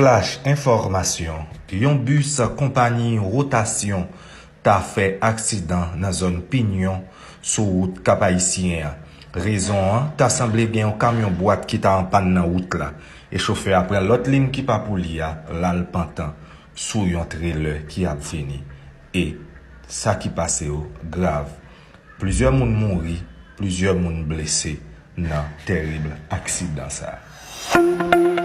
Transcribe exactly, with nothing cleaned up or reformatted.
Flash enfòmasyon, yon bis konpayi Rotasyon ta fè aksidan nan zòn Pinyon sou wout Kap Ayisyen an. Rezon an, ta sanble gen yon kamyon bwat ki ta anpàn nan wout la, e chofè a pran lòt liy ki pa pou li a, l al pantan sou yon trelè ki ap vini. E sa ki pase yo grav. Plizyè moun mouri, plizyè moun blese nan tèrib aksidan sa a.